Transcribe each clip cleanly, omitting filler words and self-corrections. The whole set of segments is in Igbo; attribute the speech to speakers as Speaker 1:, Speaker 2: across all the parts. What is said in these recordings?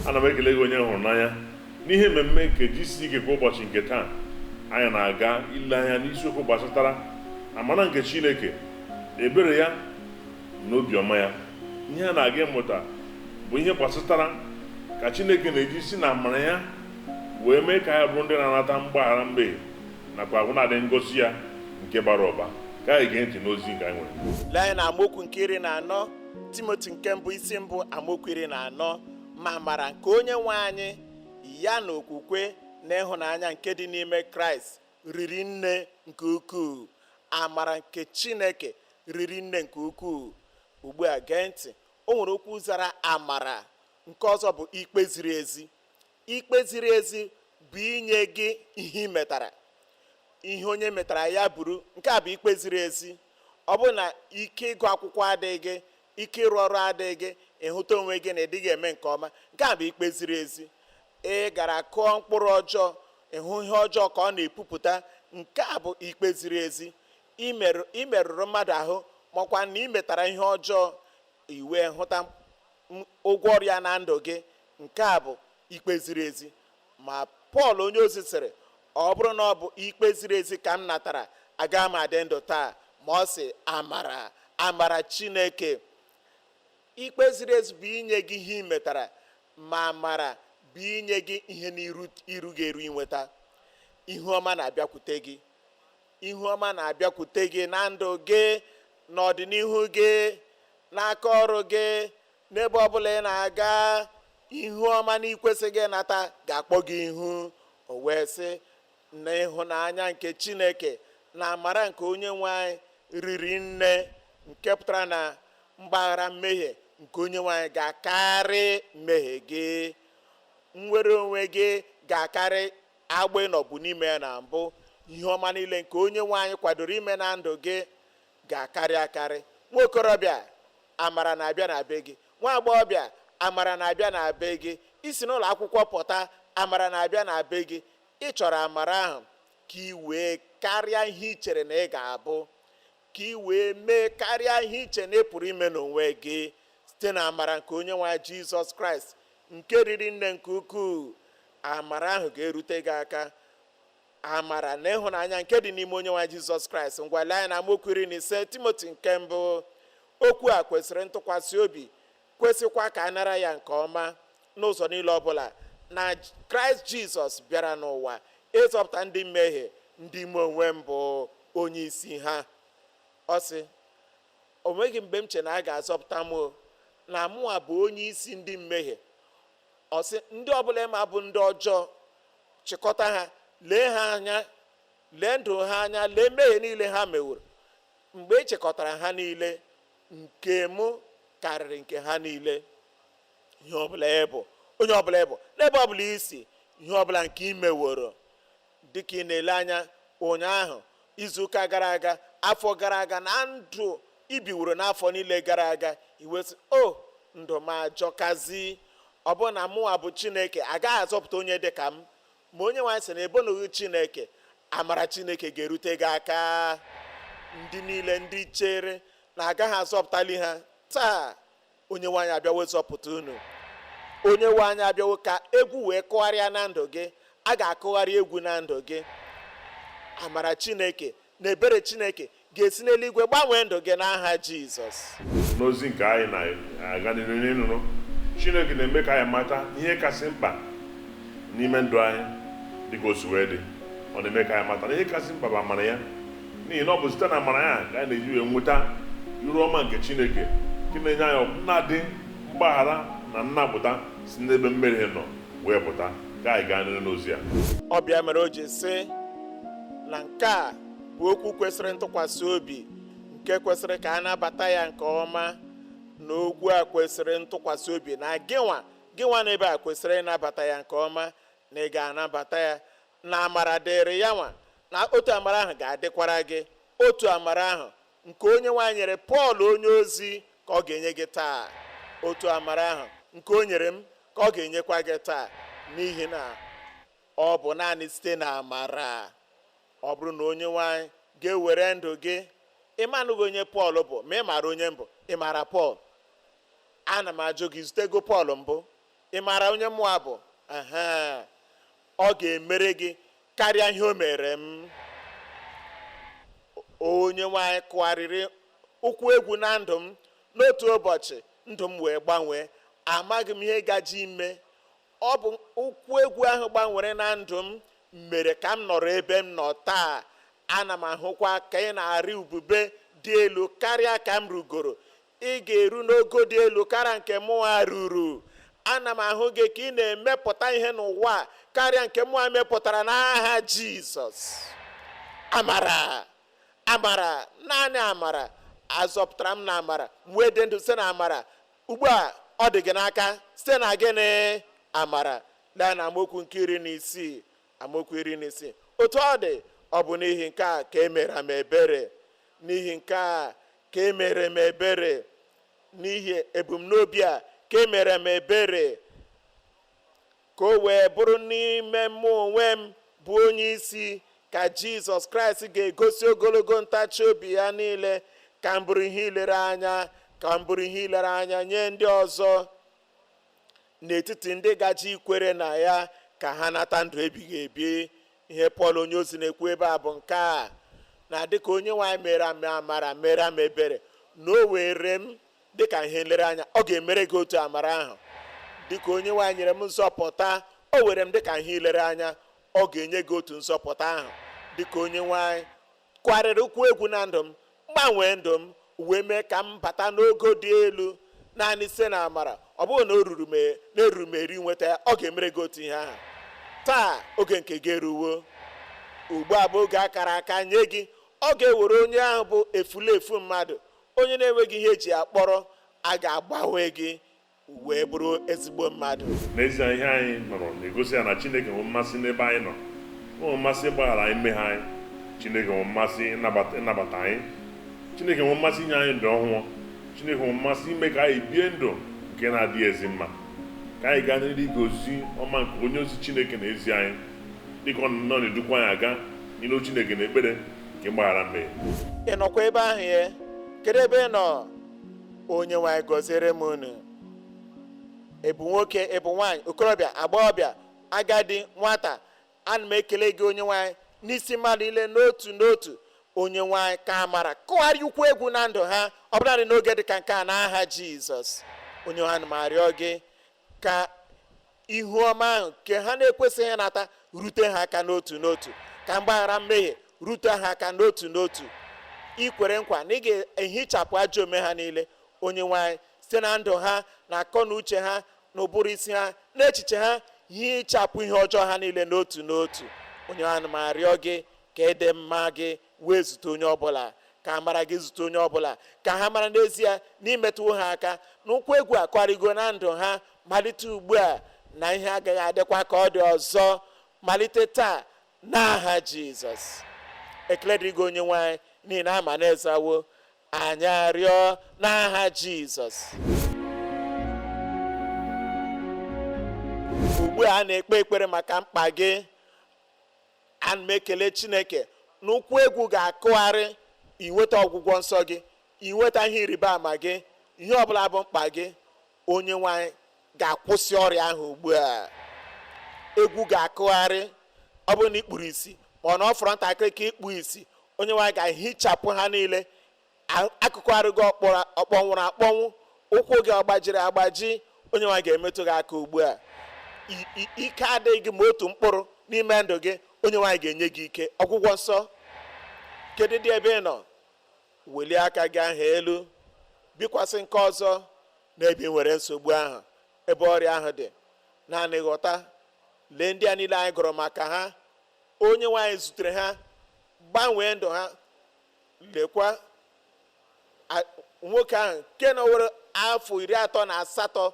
Speaker 1: Ana m ekele gị, onye hụrụ n'anya, n'ihe mmemme nke Jisi Ike kwa ụbọchị nke taa. Anyị na-aga ile anya n'isiokwu gbasatara amara nke Chineke, ebere ya na obiọma ya. Ihe a na-aga ịmụta bụ ihe gbasatara ka Chineke na-eji si na amara ya wee mee ka anyị bụrụ ndị na-anata mgbaghara mmehie nakwa ọbụnadị ngọzi ya nke bara ụba. Ka anyị gee ntị n'ozi nke anyị nwere.
Speaker 2: Lee anya na amaokwu nke 14, Timoti nke mbụ, isi mbụ, amaokwu 14. Ma amara nke onye nwe anyị ya na okwukwe na ịhụnanya nke dị n'ime Kraịst riri nne nke ukwuu. Amara nke Chineke riri nne nke ukwuu. Ugbu a, gee ntị, o nwere okwu zara amara nke ọzọ, bụ ikpe ziri ezi. Ikpe ziri ezi bụ inye gị ihe ị metara. Ihe onye metara ya buru. Nke a bụ ikpe ziri ezi. Ọ bụrụ na ike ịgụ akwụkwọ adịghị gị, ike ịrụ ọrụ adịghị gị, ịhụta onwe gị na ịdịghị eme nke ọma, nke a bụ ikpe ziri ezi. Ị gara kụọ mkpụrụ ọjọọ, ịhụ ihe ọjọọ ka ọ na-epupụta, nke a bụ ikpe ziri ezi. Imerụrụ mmadụ ahụ, makwa na ị metara ihe ọjọọ, iwe hụta ụgwọ ọrụ ya na ndụ gị, nke a bụ ikpe ziri ezi. Ma Pọl onyeozi sịrị, ọ bụrụ na ọ bụ ikpe ziri ezi ka m natara, aga m adị ndụ taa. Ma ọ sị amara, amara Chineke. Ikpe ziri ezi bụ inye gị ihe ị metara, ma amara bụ inye gị ihe n'iru iru gị eru inweta. Ihu ọma na-abịakwute gị, ihu ọma na-abịakwute gị na ndụ gị, n'ọdịnihu gị, n'aka ọrụ gị, n'ebe ọbụla ị na-aga. Ihu ọma na ikwesịghị ịnata ga-akpọ gị ihu. O wee sị na ịhụnanya nke Chineke na amara nke onye nwe anyị riri nne, nke pụtara na mgbaghara mmehie nke onye nwe anyị ga-akarị mmehie gị, nnwere onwe gị ga-akarị agbụ ịnọbụ n'ime ya na mbụ. Ihe ọma niile nke onye nwe anyị kwadoro ime na ndụ gị ga-akarị akarị. Nwa okorobịa, amara na-abịa na be gị. Nwa agbọghọbịa, amara na-abịa na be gị. Isi n'ụlọ akwụkwọ pụta, amara na-abịa na be gị. Ị chọrọ amara ahụ ka ị wee karịa ihe ị chere na ị ga-abụ, ka ị wee mee karịa ihe iche na ị pụrụ ime n'onwe gị, site na amara nke onye nwe anyị Jizọs Kraịst nke riri nne nke ukwuu. Amara ahụ ga-erute gị aka, amara na ịhụnanya nke dị n'ime onye nwe anyị Jizọs Kraịst. Ngwa, lee anya na amaokwu 15, Timoti nke mbụ. Okwu a kwesịrị ntụkwasị obi, kwesịkwa ka a nara ya nke ọma n'ụzọ niile ọbụla, na Kraịst Jizọs bịara n'ụwa ịzọpụta ndị mmehie, ndị ime onwe m bụ onye isi ha. Ọ sị, o nweghị mgbe m che na a ga-azọpụta m o, na mụnwa bụ onye isi ndị mmehie. Ọ sị, ndị ọbụla ịma bụ ndị ọjọọ, chịkọta ha, lee ha anya, lee ndụ ha anya, lee mmehie niile ha meworo. Mgbe ị chịkọtara ha niile, nke mụ karịrị nke ha niile. Ihe ọbụla ị bụ, onye ọbụla ị bụ, n'ebe ọbụla isi, ihe ọbụla nke ị meworo, dịka ị na-ele anya ụnyaahụ, izuụka gara aga, afọ gara aga, na ndụ ibiworo n'afọ niile gara aga, iwesị, o ndụ m ajọkazi, ọ bụrụ na mụnwa bụ Chineke agaghị azọpụta onye dị ka m. Ma onye nwaanyị sị na ebonughị Chineke, amara Chineke ga-erute gị aka. Ndị niile ndị chere na agaghị azọpụtali ha taa, onye nwaanyị abịawo zọpụta unu. Onye nwaanyị abịawo ka egwu wee kụgharịa na ndụ gị. A ga-akụgharị egwu na ndụ gị. Amara Chineke na ebere Chineke ga-esi n'eluigwe gbanwee ndụ gị n'aha Jizọs.
Speaker 1: N'ozi nke anyị na-aga n'ihu n'ịnụrụ, Chineke na-eme ka anyị mata ihe kasị mkpa n'ime ndụ anyị. Dịka o si wee dị, ọ na-eme ka anyị mata na ihe kasị mkpa bụ amara ya, n'ihi na ọ bụ site na amara ya ka anyị na-eji wee nweta iru ọma nke Chineke, nke na-enye anyị ọbụnadị mgbaghara na nnapụta si n'ebe mmehie nọ wee pụta. Ka anyị gaa n'ihu n'ozi a.
Speaker 2: Ọ bịa mere o ji sị na nke a bụ okwu kwesịrị ntụkwasị obi, nke kwesịrị ka a nabata ya nke ọma, na okwu a kwesịrị ntụkwasị obi na gịnwa, gịnwa n'ebe a kwesịrị ịnabata ya nke ọma, na ị ga-anabata ya, na amara dịrị ya nwa, na otu amara ahụ ga-adịkwara gị. Otu amara ahụ nke onye nwaanyị nyere Pọl onye ozi ka ọ ga-enye gị taa. Otu amara ahụ nke o nyere m ka ọ ga-enyekwa gị taa, n'ihi na ọ bụ naanị site na amara. Ọ bụrụ na onye nwaanyị ga-ewere ndụ gị, ịmanụghị onye Pọl bụ, ma ị maara onye mbụ. Ị maara Pọl? Ana m ajụ gị, zutego Pọl mbụ? Ị maara onye mụa bụ? Aha, ọ ga-emere gị karịa ihe o mere m. Onye nwanyị kụgharịrị ụkwụ egwu na ndụ m n'otu ụbọchị, ndụ m wee gbanwee. Amaghị m ihe gaji ime. Ọ bụ ụkwụ egwu ahụ gbanwere na ndụ m mere ka m nọrọ ebe m nọ taa. Ana m ahụkwa ka ị na-arị ubube dị elu karịa ka m rugoro. Ị ga-eru n'ogo dị elu karịa nke mụnwa ruru. Ana m ahụ gị ka ị na-emepụta ihe n'ụwa a karịa nke mụnwa mepụtara n'aha Jizọs. Amara, amara, naanị amara. Azọpụtara m na amara, m wee dị ndụ site na amara. Ugbu a ọ dị gị n'aka site na gịnị? Amara. Lee na amaokwu nke 16, amaokwu 16. Otu ọ dị, ọ bụ n'ihi nke a ka e mere m ebere, n'ihi nke a ka e mere m ebere, n'ihi ebumnobi a ka e mere m ebere, ka o wee bụrụ n'ime mụ onwe m bụ onye isi ka Jizọs Kraịst ga-egosi ogologo ntachi obi ya niile, ka m bụrụ ihe ilereanya, ka m bụrụ ihe ilereanya nye ndị ọzọ n'etiti ndị gaji ikwere na ya, ka ha nata ndụ ebighị ebi. Ihe Pọl onyeozi na-ekwu ebe a bụ nke a, na dịka onye nwanyị mere m amara, mere m ebere, na o were m dịka ihe nlereanya, ọ ga-emere gị otu amara ahụ. Dịka onye nwanyị nyere m nzọpụta, o were m dịka ihe ilereanya, ọ ga-enye gị otu nzọpụta ahụ. Dịka onye nwanyị kwarịrị ụkwụ egwu na ndụ m, gbanwee ndụ m, wee mee ka m bata n'ogo dị elu naanị site na amara. Ọ bụghị na o ruru m na eruru m eri nweta ya, ọ ga-emere gị otu ihe ahụ. Taa oge nke gị eruwo. Ugbu a bụ oge akara aka nye gị. Ọ ga-ewere onye ahụ bụ efulefu mmadụ, onye na-enweghị ihe eji akpọrọ, a ga-agbanwe gị wee bụrụ ezigbo mmadụ.
Speaker 1: N'ezie, ihe anyị nọrọ na-egosi ya na Chineke nwere mmasị n'ebe anyị nọ, nwere mmasị ịgbaghara anyị mmehie anyị. Chineke nwere mmasị ịnabata anyị. Chineke nwere mmasị inye anyị ndụ ọhụụ. Chineke nwere mmasị ime ka anyị bie ndụ nke na-adịghị ezi mma, ka anyị gaa n'ihu ige ozi ọma nke onye ozi Chineke na-ezi anyị, dịka ọ nọ na-edukwa anyị aga n'ilu Chineke na ekpere nke mgbaghara mmehie.
Speaker 2: Ị nọkwa ebe ahụ ya? Kedu ebe ị nọ? Onye nwanyị gọziere m unu. Ị bụ nwoke, ị bụ nwaanyị, okorobịa, agbọghọbịa, agadi, nwata, ana m ekele gị onye nwanyị n'isi mmadụ niile n'otu n'otu. Onye nwanyị ka amara kụgharịa ụkwụ egwu na ndụ ha, ọ bụladị n'oge dị ka nke a, n'aha Jizọs. Onye nwanyị, m arịọ gị ka ihu ọma ahụ nke ha na-ekwesịghị ịnata rute ha aka n'otu n'otu, ka mgbaghara mmehie rute ha aka n'otu n'otu. Ikwere nkwa na ị ga-ehichapụ ajọ omume ha niile, onye nwanyị, site na ndụ ha, na akọ na uche ha, na ụbụrụ isi ha, na echiche ha, hichapụ ihe ọjọọ ha niile n'otu n'otu. Onye nwanyị, m arịọ gị ka ịdị mma gị wee zute onye ọbụla, ka amara gị zute onye ọbụla, ka ha mara n'ezie na imetụwo ha aka, na ụkwụ egwu akwarịgo na ndụ ha malite ugbu a, na ihe agaghị adịkwa ka ọ dị ọzọ malite taa n'aha Jizọs. Ekele dịrị gị onye nwanyị, n'ihi na ama na-ezawo anyị arịọ n'aha Jizọs. Ugbu a na-ekpe ekpere maka mkpa gị. Ana m ekele Chineke na ụkwụ egwu ga-akụgharị, inweta ọgwụgwọ nsọ gị, inweta ihe ịrịba ama gị, ihe ọbụla bụ mkpa gị. Onye nwanyị ga-akwụsị ọrịa ahụ ugbu a. Egwu ga-akụgharị. Ọ bụrụ na ị kpuru isi, ma ọ na ọ fọrọ ntakịrị ka ịkpụ isi, onye nwanyị ga-ehichapụ ha niile. Akụkụ arụ gị ọkpọnwụrụ akpọnwụ, ụkwụ gị ọ gbajiri agbaji, onye nwanyị ga-emetụ gị aka ugbu a. Ike adịghị gị ma otu mkpụrụ n'ime ndụ gị, onye nwanyị ga-enye gị ike ọgwụgwọ nsọ. Kedu dị ebe ị nọ? Welie aka gị ahụ elu, bikwasị nke ọzọ n'ebe ị nwere nsogbu ahụ, ebe ọrịa ahụ dị. Naanị ghọta, lee ndị a niile anyị gụrụ maka ha, onye nwanyị zutere ha, gbanwee ndụ ha. Lekwa nwoke ahụ nke nọwere afọ 38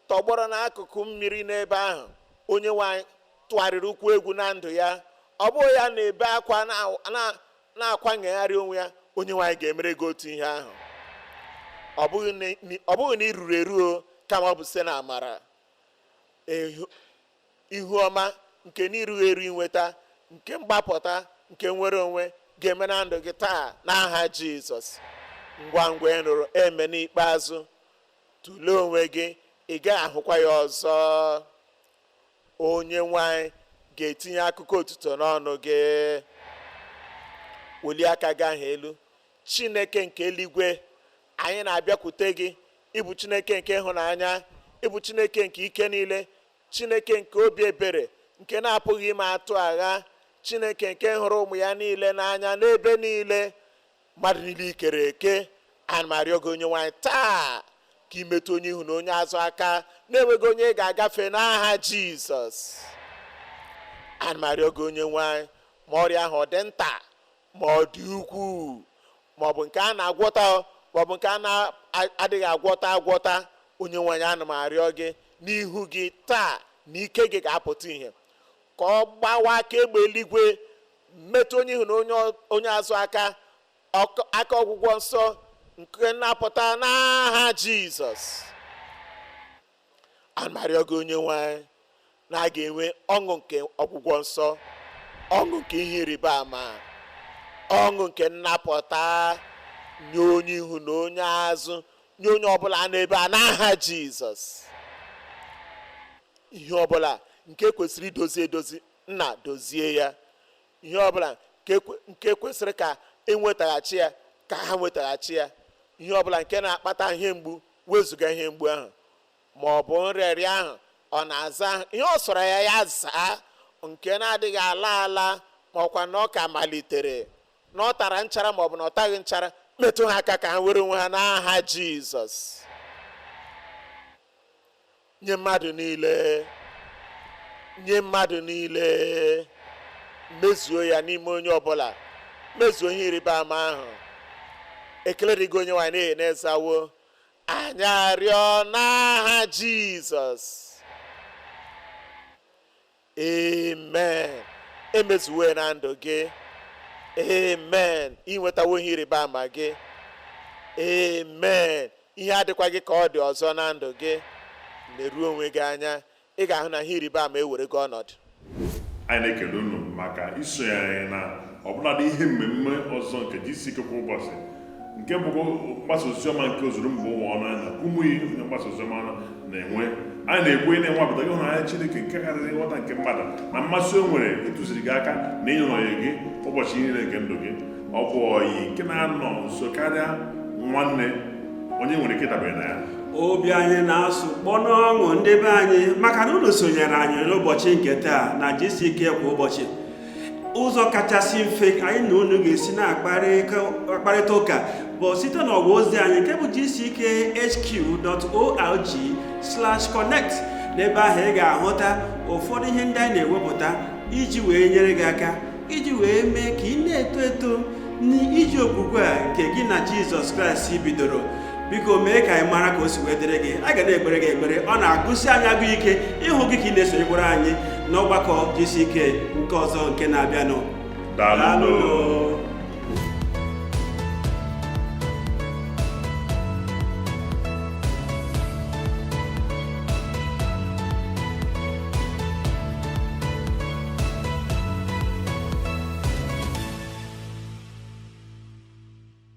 Speaker 2: tọgbọrọ n'akụkụ mmiri n'ebe ahụ, onye nwanyị tụgharịrị ụkwụ egwu na ndụ ya. Ọ bụghị ya na-ebe akwa na-akwanyegharị onwe ya, onye nwanyị ga-emere gị otu ihe ahụ. Ọ bụghị na ị ruru eru, kama ọ bụ site na amara, ihu ọma nke na irughị eru inweta, nke mgbapụta, nke nwere onwe ga-eme na ndụ gị taa n'aha Jizọs. Ngwa ngwa ị nụrụ eme n'ikpeazụ, tụlee onwe gị Ị gaghị ahụkwa ya ọzọ. Onye nwe anyị ga-etinye akụkọ otuto n'ọnụ gị. Welie aka gị ahụ elu. Chineke nke eluigwe, anyị na-abịakwute gị. Ịbụ Chineke nke ịhụnanya, ịbụ Chineke nke ike niile, Chineke nke obi ebere nke na-apụghị ime atụ agha, Chineke nke hụrụ ụmụ ya niile n'anya n'ebe niile, mmadụ niile ikere eke. Ana m arịọ gị, onye nwe anyị, taa ka imetụ onye ihu na onye azụ aka na-enweghị onye ga-agafe n'aha Jizọs. Ana m arịọ gị, onye nwe anyị, ma ọrịa ahụ ọ dị nta ma ọ dị ukwuu, ma ọ bụ nke a na-agwọta ma ọ bụ nke a na-adịghị agwọta agwọta, onye nwe anyị, ana m arịọ gị n'ihu gị taa na ike gị ga-apụta ihe, ka ọ gbawa aka egbe eluigwe metụ onye ihu na onye azụ aka, aka ọgwụgwọ nsọ nke nnapụta n'aha Jizọs. Ana m arịọ gị, onye nwe anyị, na a ga-enwe ọṅụ nke ọgwụgwọ nsọ, ọṅụ nke ihe ịrịba ama, ọṅụ nke nnapụta nye onye ihu na onye azụ, nye onye ọbụla n'ebe a n'aha Jizọs. Ihe ọbụla nke kwesịrị idozi edozi, nna, dozie ya. Ihe ọbụla nke kwesịrị ka enwetaghachi ya, ka ha nwetaghachi ya. Ihe ọbụla nke na-akpata ihe mgbu, wezụga ihe mgbu ahụ, ma ọ bụ nrịarịa ahụ ọ na-aza ihe ọ sọrọ ya ya zaa, nke na-adịghị ala ala, ma ọkwa na ọ ka malitere, na ọ tara nchara ma ọ bụ na ọ taghị nchara, metụ ha aka ka ha were onwe ha n'aha Jizọs. Nye mmadụ niile, nye mmadụ niile, mezuo ya n'ime onye ọbụla, mezuo ihe ịrịba ama ahụ. Ekele dị gị, onye nwe anyị, n'ihi na ịzawo anyị arịọ n'aha Jizọs. Amen. Emezuwo na ndụ gị. Amen. Ịnwetawo ihe ịrịba ama gị. Amen. Ihe adịkwa gị ka ọ dị ọzọ na ndụ gị. Leruo onwe gị anya, ị ga-ahụ na ihe ịrịba ama ewere gị ọnọdụ.
Speaker 1: Anyị na-ekele unu maka isonye anyị na ọbụladị ihe mmemme ọzọ nke GCK kwa ụbọchị, nke bụkwa mgbasa oziọma nke ozuru mba ụwa ọnụ na Kumuyi, onye mgbasa oziọma na-enwe. Anyị na-ekwe na-enwapụta ịhụnanya Chineke nke karịrị nghọta nke mmadụ, na mmasị o nwere ịtụziri gị aka na ịnyọrọ gị ụbọchị niile nke ndụ gị. Ọ bụ ọyị nke na-anọ nso karịa nwanne, onye nwere ike ịdabere na ya.
Speaker 3: Obi anyị na-asụ kpọ n'ọṅụ, ndị be anyị, maka na unu sonyere anyị n'ụbọchị nke taa na GCK kwa ụbọchị. Ụzọ kachasị mfe anyị na unu ga-esi na-akparịta ụka bụ site n'ọwa ozi anyị nke bụ gckhq.org/connect. N'ebe ahụ ị ga-ahụta ụfọdụ ihe ndị anyị na-ewepụta iji wee nyere gị aka, iji wee mee ka ị na-eto eto n'iji okwukwe a nke gị na Jizọs Kraịst bidoro. Biko mee ka anyị mara ka o si wee dịrị gị. A ga na-ekpere gị ekpere. Ọ na-agụsi anyị agụ ike ịhụ gị ka ị na-esonyekwara anyị n'ọgbakọ GCK nke ọzọ nke na-abịanụ.
Speaker 1: Daalụ.
Speaker 3: Daalụ.